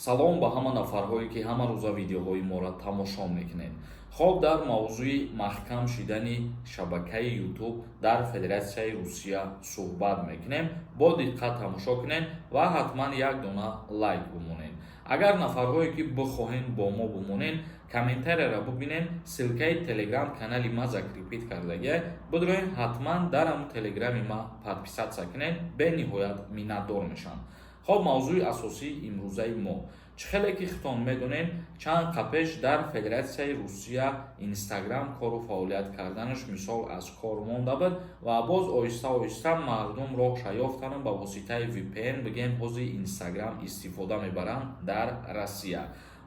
Салом ба ҳама нафарҳое, ки ҳама рӯза видеоҳои моро тамошо мекунед. Хоб, дар мавзӯи маҳкам шидани шабакаи Ютуб дар Федератсияи Русия суҳбат мекунем. Бо диққат тамошо кунед ва ҳатман як дона лайк бимонед. Агар нафарҳое, ки бихоҳед, бо мо бимонед, комментарияро бибинед, ссылкаи Телеграм канали ма закрепить кардагия. Бидроен, ҳатман дар ҳамун Телеграми ма подписаться кунед, бениҳоят миннатдор мешавам. Хоб, мавзӯи асосии имрӯзаи мо. Чӣ хеле ки худтон медонед, чанд қа пеш дар Федератсияи Русия Инстаграм кору фаъолият карданаш, мисол, аз кор монда буд ва боз оҳиста оҳиста мардум роҳша ёфтанд, ба воситаи VPN, бигем, ҳозир Инстаграм истифода мебаранд дар Россия.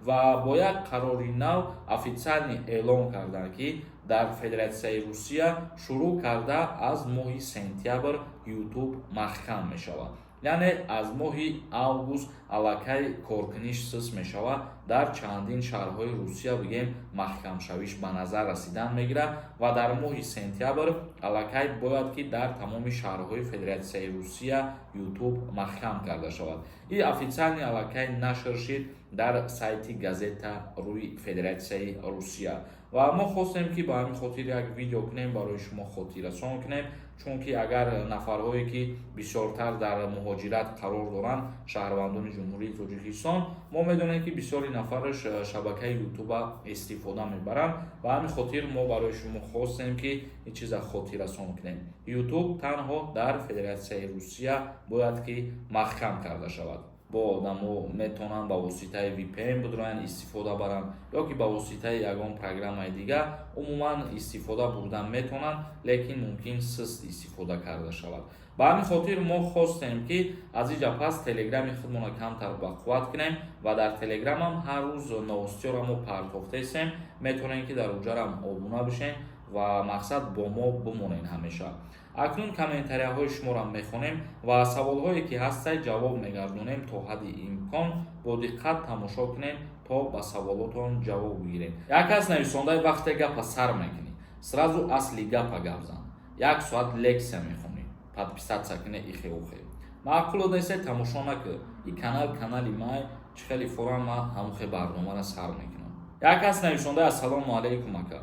Ва бо як қарори нав официально эълон карданд, ки дар Федератсияи Русия шурӯъ карда аз моҳи сентябр Ютуб маҳкам мешавад, яъне аз моҳи август аллакай коркуниш суст мешавад. Дар чандин шаҳрҳои Русия, бигем, маҳкамшавиш ба назар расидан мегирад ва дар моҳи сентябр аллакай бояд, ки дар тамоми шаҳрҳои Федератсияи Русия Ютуб маҳкам карда шавад. Ин официально аллакай нашр шид дар сайти Газета рӯи Федератсияи Русия ва мо хостем, ки ба ҳамин хотир як видео кунем, барои шумо хотиррасон кунем, чунки агар нафарҳое, ки бисёртар дар муҳоҷират қарор доранд, шаҳрвандони Ҷумҳурии Тоҷикистон, мо медонем, ки бисёри нафараш шабакаи Ютуба истифода мебаранд. Ба ҳамин хотир мо барои шумо хостем, ки ин чиза хотиррасон кунем: Ютуб танҳо дар Федератсияи Русия бояд, ки маҳкам карда шавад. Бо одамо метавонанд ба воситаи VPN бидроянд, истифода баранд ё ки ба воситаи ягон программаи дигар умуман истифода бурдан метавонанд, лекин мумкин суст истифода карда шавад. Ба ҳамин хотир мо хостем, ки аз инҷа пас Телеграми худмонро камтар бақувват кунем ва дар Телеграмам ҳар рӯз новостиёро мо партофтаистем. Метавонем, ки дар уҷарам обуна бишем ва мақсад бо мо бимонед ҳамеша. Акнун комментарияҳои шуморо мехонем ва саволҳое, ки ҳастай, ҷавоб мегардонем то ҳадди имкон. Бо диққат тамошо кунем, то ба саволотон ҷавоб бигирем. Як кас нависондаи: «Вақте гапа сар мекунӣ, сразу асли гапа гап зан, як соат лексия мехонӣ, подписаться куне, ихе ухе маъқуло нестай, тамошо накун. И канал канали май, чӣ хеле форам ма ҳамухе барномаро сар мекунам». Як кас нависондаи: «Ассалому алайкум, ака,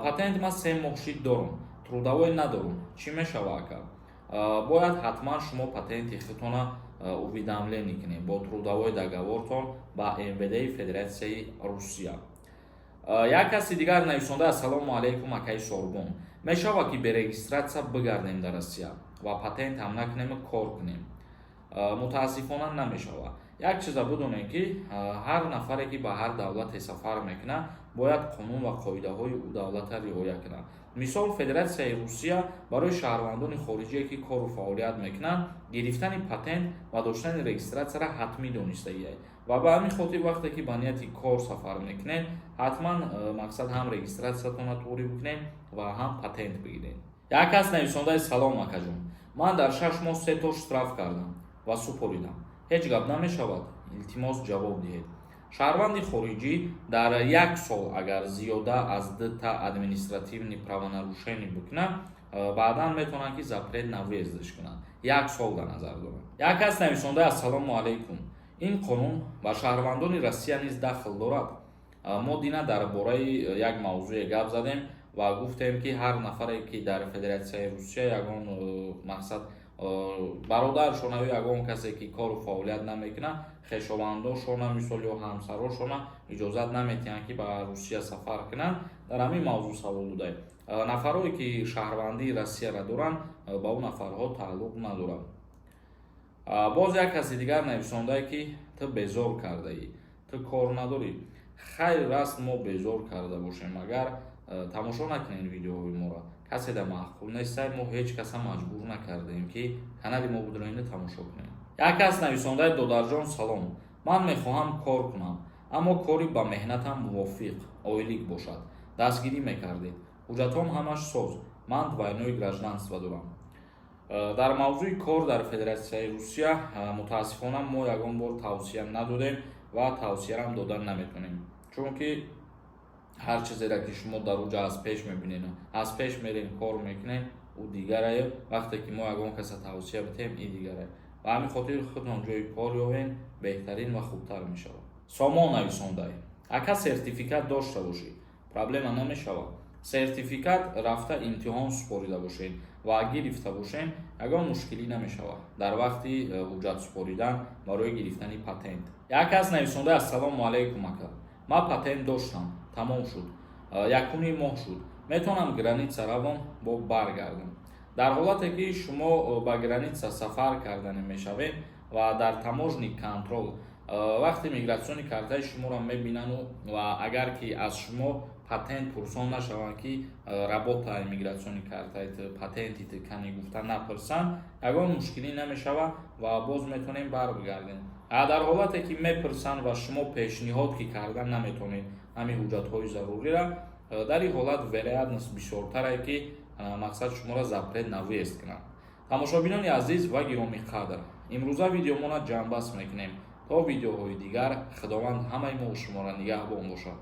патент ма 3 моҳ шид дорум, трудовой надорум, чӣ мешава, ака?» Бояд ҳатман шумо патенти худтона уведомление кунед бо трудовой договортон ба МВДи Федератсияи Русия. Як каси дигар нависонда: «Ассалому алайкум, акаи Сорбон, мешава, ки бе регистрация бигардем дар Россия ва патент ҳам накунему кор кунем?» Мутаассифона, намешава. Як чиза бидонем, ки ҳар нафаре, ки ба ҳар давлате сафар мекунад, бояд қонун ва қоидаҳои ӯ давлата риоя кунад. Мисол, Федератсияи Русия барои шаҳрвандони хориҷие, ки кору фаъолият мекунанд, гирифтани патент ва доштани регистратсияра ҳатмӣ донистагиай ва ба ҳамин хотир вақте ки ба нияти кор сафар мекунед, ҳатман, мақсад, ҳам регистратсиятонро туғрӣ бикунед ва ҳам патент бигиред. Як кас нависондаи: «Салом, акаҷон, ман дар 6 моҳ се то штраф кардам ва супоридам, ҳеҷ гап намешавад? Илтимос, ҷавоб диҳед». Шаҳрванди хориҷӣ дар як сол агар зиёда аз дута административный правонарушение бикунад, баъдан метавонанд, ки запрет на въездш кунанд, як сол дар назар доранд. Як кас нависондаи: «Ассалому алайкум, ин қонун ба шаҳрвандони Россия низ дахл дорад?» Мо дина дар бораи як мавзӯе гап задем ва гуфтем, ки ҳар нафаре, ки дар Федератсияи Русия ягон, мақсад, бародаршона ё ягон касе, ки кору фаъолият намекунад, хешовандошона, мисол, ё ҳамсарошона иҷозат наметиҳанд, ки ба Русия сафар кунанд. Дар ҳамин мавзӯъ савол додаем. Нафарое, ки шаҳрвандии Россияро доранд, ба ӯ нафарҳо тааллуқ надоранд. Боз як каси дигар нависондае, ки ту безор кардаӣ, ту кор надорӣ. Хайр аст, мо безор карда бошем, агар тамошо накунед видеоҳои моро, касе да маъқул нестай, мо ҳеҷ каса маҷбур накардаем, ки канали мо будроина тамошо кунед. Як кас нависондаи: «Додарҷон, салом, ман мехоҳам кор кунам, аммо кори ба меҳнатам мувофиқ, ойлик бошад, дастгирӣ мекардед. Ҳуҷҷатҳом ҳамаш соз, ман двойное гражданство дорам». Дар мавзӯи кор дар Федератсияи Русия, мутаассифона, мо ягон бор тавсия надодем ва тавсиярам дода наметонем, чунки ҳар чизеро, ки шумо дар уҷа аз пеш мебинед, аз пеш мерем, кор мекунем, ӯ дигарае. Вақте ки мо ягон каса тавсия бидиҳем, и дигарае. Ба ҳамин хотир худтон ҷои кор ёвен, беҳтарин ва хубтар мешавад. Сомон нависондай: ака, сертификат дошта бошӣ, проблема намешавад. Сертификат рафта имтиҳон супорида бошед ва гирифта бошем, ягон мушкилӣ намешавад дар вақти ҳуҷҷат супоридан барои гирифтани патент. Як кас нависонда: ассалому алайкум, ака, ман патент доштам, тамом шуд, 1,5 моҳ шуд, метавонам граница равам, бо баргардам? Дар ҳолате ки шумо ба граница сафар кардане мешавед ва дар таможенный контроль вақте миграционный картаи шуморо мебинану ва агар ки аз шумо патент пурсон нашаванд, ки работа миграционный картаи патенти кани гуфта напурсанд, ягон мушкилӣ намешавад ва боз метавонем барбигардем. А дар ҳолате ки мепурсанд ва шумо пешниҳод ки кардан наметавонед ҳамин ҳуҷҷатҳои зарурира, дар ин ҳолат вероятность бисёртаре, ки мақсад шуморо запрет на въезд кунанд. Тамошобинони азиз ва гиромиқадр, имрӯза видеомона ҷамъбаст мекунем. То видеоҳои дигар Худованд ҳамаи мо шуморо нигаҳбон бошад.